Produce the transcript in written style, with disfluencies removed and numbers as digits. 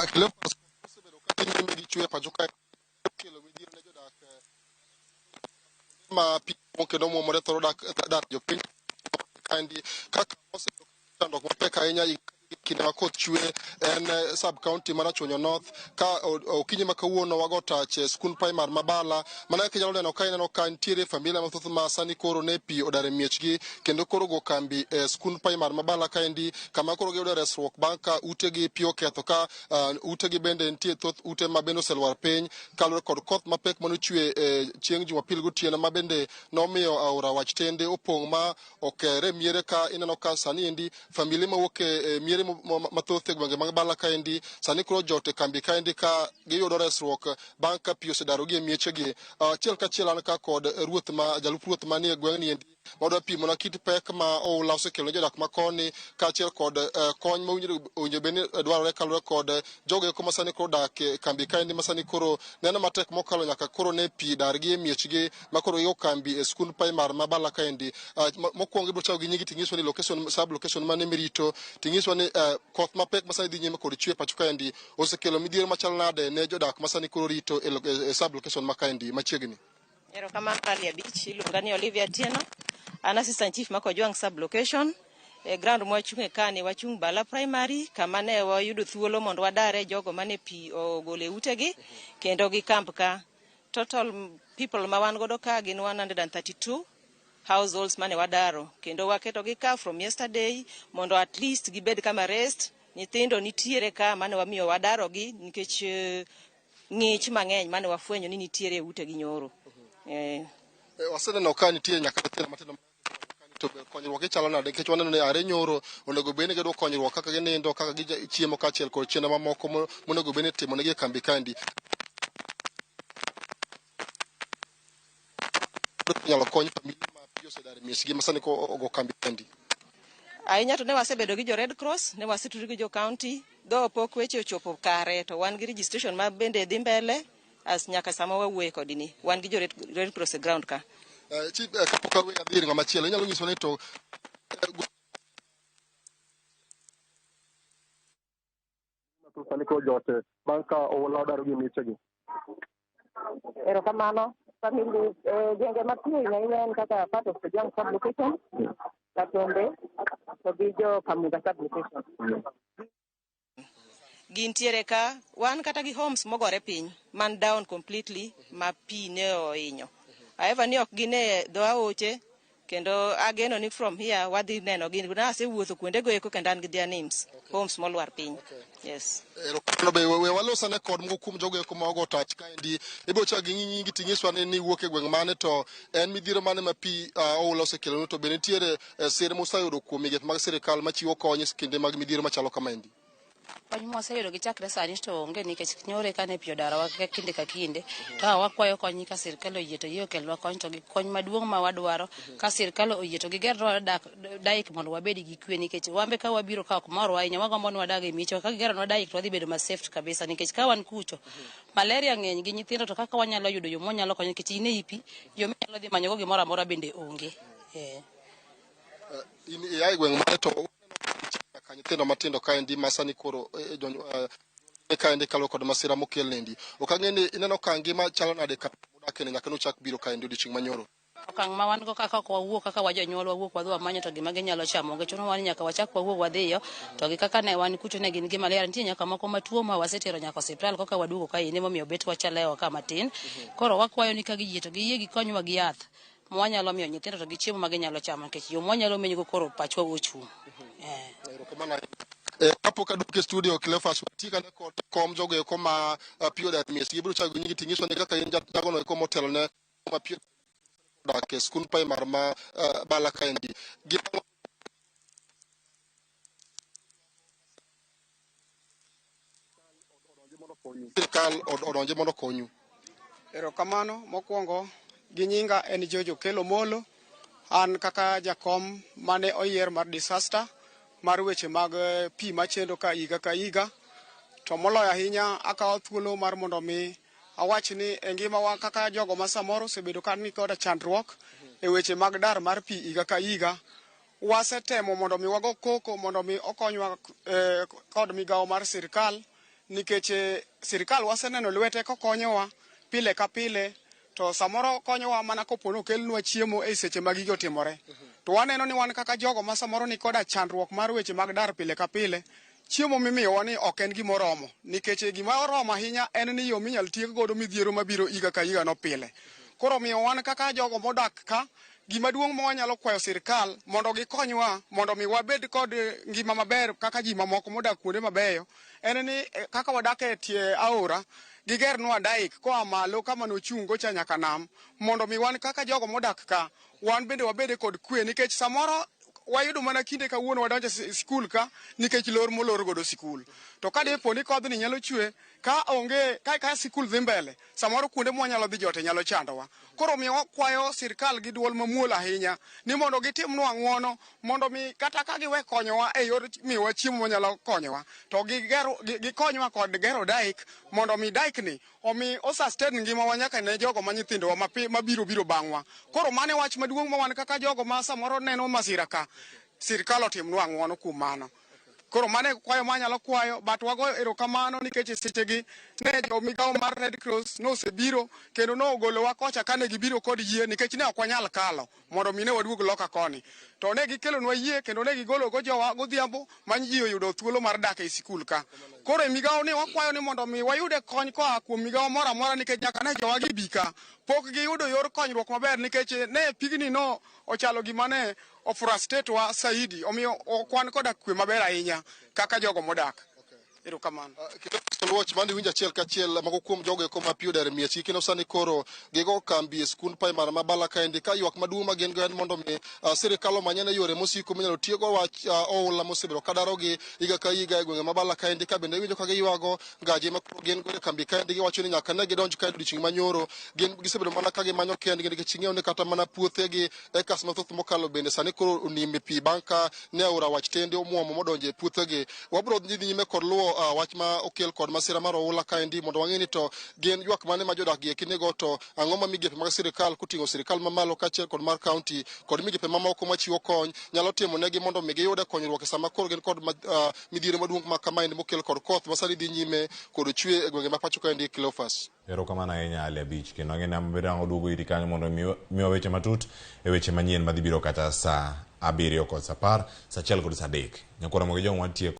Cleophas osebedo ka dhi nyime gi chwe e pacho kae kelo midhiero ne jodak ma pi kendo muomore thoro dak dar jopiny kaendi kaka osebedo chandruok mapek ahinya kinde ma koth chwe en sub county mar Rachuonyo North ka okinyi ma kawuono wago tach e skund primar ma Bala mana kaka inyalo neno ka ineno ka nitiere familia mathoth ma sani koro ne pi odar e miechgi kendo koro go kambi e skund primar ma Bala kaendi kama koro giyudo resruok bang' ka utegi pi oketho ka utegi bende nitie thoth ute ma bende oselwar piny kaluwore kod koth mapek mane ochwe e chieng' Jumapil gotieno ma bende nomiyo aora Wach Tende opong' ma okere miere ka ineno ka sani endi familia mawuok e miere mathoth e gwenge mag Bala kaendi sani koro jot e kambi kaendi ka giyudo resruok bang' ka pi osedarogi e miechegi. Achiel kachiel an ka kod ruoth ma jalup ruoth manie gweng'ni endi wadwa pimona kit pek ma oula osekelo ne jodak ma koni kaachiel kod kony ma owinjo bed ni dwarore kaluwore kod jogo eko ma sani koro dak e kambi kaendi ma sani koro neno matek mokalo nyaka koro ne pi dargi e miechgi ma koro gigo kambi e skund primar ma Bala kaendi. Mokwongo ibiro chako gi nyingi ting'iswa ni location, sub location mane mirito ting'iswa ni koth mapek ma sani dhi nyime kod chwe e pacho kaendi osekelo midhiero machal nade ne jodak ma sani koro rito e sub location ma kaendi machiegni. Erokamano Ali Abich, iluonga ni Olivia Atieno. An assistant chief ma Kojwang sub location. E ground mwachung'e ka ni wachung' Bala Primary kama ne wayudo thuolo mondo wadare jogo mane pi ogolo e utegi kendo gi camp ka. Total people ma wan godo ka gin 132 households mane wadaro kendo waketogi ka from yesterday mondo at least gibed kama rest. Nyithindo nitiere ka mane wamiyo wadarogi nikech ng'ich mang'eny mane wafwenyo ni nitiere e utegi nyoro. Waseneno ka nitie nyaka nyithindo matindo to be konyruok ichalo nade nikech waneno ni are nyoro onego bed ni giyudo konyruok kaka ginindo kaka gichiemo kaachiel kod chenro mamoko monego bed ni itimo negi e kambi kaendi. Inyalo kony familia ma pi osedar e miechgi ma sani ogo kambi kaendi. Ahinya to ne wasebedo gi jo Red Cross, ne wasetudore gi jo county, though pok weche ochopo kare to wan gi registration ma bende dhi mbele as nyaka sama wawuoye kodi ni wan gi jo Red Cross e ground ka. Chief, kapok awe adhi ir ng'ama chielo, inyalo nyiso ni to sani koro jot bang' ka oula odaro gi miechegi. Erokamano. Family gwenge ma pi ohinyo ahinya en kaka part of Kojwang sub location, Katombe to gi jo Kamuga sub location. Gintiere ka, wan kata gi homes mogore piny man down completely ma pi ne ohinyo. However ni ok gin e dho aoche kendo ageno ni from here wadhi neno gi nasewuotho kuonde go eko kendo an gi their names homes molwar piny. Yes. Erokamano be we walos ane kod moko kuom jogo eko ma ogo tach kaendi. Ibiro chako gi nyingi ting'iswa ni niwuok e gweng' mane to en midhiero mane ma pi oula osekelonu to be nitiere sir museyudo kuom migepe mag sirikal machiwo kony e kinde mag midhiero machalo kamaendi. Kony mwaseyudo gi chakre sani to onge nikech nyore kane pi odarowa kinde ka kinde to wakwayo kony ka sirkal oyie to yie okelnwa kony to gi kony maduong' ma wadwaro ka sirkal oyie to gigernwa daik mondo wabed gi kwe nikech wambe ka wabiro ka ok morwa ahinya wagombo ni wadag e miechwa ka gigeronwa daik to wadhi bedo ma safe kabisa nikech ka wan kucho malaria ng'eny gi nyithindo to kaka wanyalo yudo yo mwanyalo konyo nikech in ei pi yo minyalo dhi manyogo gimoro amora bende onge. In ia e gweng' mane to nyaka nyithindo matindo kaendi ma sani koro kaendi kaluwore kod masira mokel nendi. Ok ang'e ni ineno ka ngima chalo nade ka mudak nyaka nuchak biro kaendi odiochieng' manyoro. Okang' ma wan go kaka ok wawuok kaka wajonyuol wawuok wadhi wamanyo to gima ginyalo chamo onge. Chunowa ni nyaka wachak wawuog wadhiyo to gi kaka ne wan kucho ne gin gi malaria. Nitie nyaka moko matuo ma wasetero nyaka osiptal koka waduogo ka ine momiyo bet wachalewo ka matin. Koro wakwayo ni ka giyie to giyie gikonywa gi yath mwanyalo miyo nyithindo to gi chiemo ma ginyalo chamo nikech yo mwanyalo menyogo koro pachwa ochung'. Kapok aduogo e studio Cleophas, watika ne kod kom jogo eko ma pi odar e miechgi. Ibiro chako gi nyingi ting'iswa ni kaka in jagono eko motelo ne ma pi odak e skund primar ma Bala kaendi. Sirkal odonje mondo okonyu. Erokamano mokwongo gi nyinga en George Okello Molo. An kaka jakom mane oyier mar disaster mar weche mag pi machendo ka higa ka higa. To moloyo ahinya akawo thuolo mar mondo mi awach ni e ngimawa kaka jogo ma samoro osebedo ka ni koda chandruok e weche mag dar mar pi higa ka higa, wasetemo mondo mi wago koko mondo mi okonywa kod migawo mar sirkal. Nikech sirkal waseneno lwete kokonyowa pile ka pile, to samoro konyowa mana kopo ni okelnwa chiemo e seche ma gigi otimore. To waneno ni wan kaka jogo ma samoro ni koda chandruok mar weche mag dar pile ka pile, chiemo mimiyowa ni ok en gima oromo. Nikech gima oromo ahinya en ni yo minyal tiek godo midhiero mabiro higa ka higa no pile. Koro omiyo wan kaka jogo modak ka, gima duong' ma wanyalo kwayo sirkal mondo gikonywa mondo mi wabed kod ngima maber kaka ji mamoko modak kuonde mabeyo en ni kaka wadak e tie aora, gigernwa dyke koa malo kama nochung' go cha nyaka nam, mondo mi wan kaka jogo modak ka wan bende wabede kod kwe. Nikech samoro wayudo mana kinde kawuono wadonjo e sikul ka nikech lor molor godo sikul, to ka dipo ni kodhni nyalo chwe ka onge ka sikul dhi mbele, samoro kuonde mwanyalo dhi jote nyalo chandowa. Koro omiyo wakwayo sirkal gi duol mamuol ahinya ni mondo gitimnwa ng'uono, mondo mi kata ka giwe konyowa e yor miyowa chiemo manyalo konyowa, to gikonywa kod gero dyke, mondo mi dyke ni omi osustain ngimawa nyaka ne jogo ma nyithindowa mabiro biro bang'wa. Koro mano e wach maduong' ma wan kaka jogo ma samoro neno masira ka, sirkal otimnwa ng'uono kuom mano. Koro mano e kwayo manyalo kwayo, but wagoyo erokamano nikech sechegi ne jo migawo mar Red Cross nosebiro kendo nogolowa kocha kane gibiro kod yie, nikech ne ok wanyal kalo mondo mi ne waduog loka koni, to ne gikelonwa yie kendo ne gigolo go jowa godhiambo ma ji oyudo thuolo mar dak e sikul ka. Koro e migawo ni wakwayo ni mondo mi wayude kony koa kuom migawo moro amora, nikech nyaka ne jowa gi bi ka pok giyudo yor konyruok maber, nikech ne pigni no ochalo gima ne ofrustrate wa saidi, omiyo ok wan koda kwe maber ahinya kaka jogo modak. Erokamano. Luoch mane winjo achiel kachiel moko kuom jogo eko ma pi odar e miechgi kendo sani koro gigo kambi e skund primary ma Bala kaendi, ka ywak maduong' ma gin go en mondo mi sirikal omanyne yore mosiko minyalo tiego wach oula mosebedo ka darogi higa ka higa e gwenge ma Bala kaendi. Ka bende iwinjo ka giywago ngaje ma koro gin go e kambi kaendi, giwacho ni nyaka ne gidonj kae odiochieng' manyoro gin gisebedo mana ka gimanyo kendgi, nikech ing'eyo ni kata mana puothegi acres mathoth mokalo bende sani koro onimo e pi bang' ka ne aora wach tende omuomo modonjo e puothegi. Wabiro dhi nyime kod luwo wach ma okel kod masira mar oula kaendi mondo wang'e ni to gin ywak mane ma jodak gi eki nigo, to ang'o ma migepe mag sirikal koting'o sirikal mamalo kaachiel kod mar kaunti kod migepe mamoko machiwo kony nyalo timo negi mondo mi giyude konyruok e sama koro gin kod midhiero maduong' ma kamaendi mokel kod koth ma sani dhi nyime kod chwe e gwenge ma pacho kaendi. Cleophas. Erokamano ahinya, Ali Abich, kendo ang'e ni ambedo ang' oduogo iri kanyo mondo miwa weche matut e weche manyien madhi biro kata saa 7 kod saa 10, saa 1 kod saa 3. Nyakwara Mogi Jong watieko.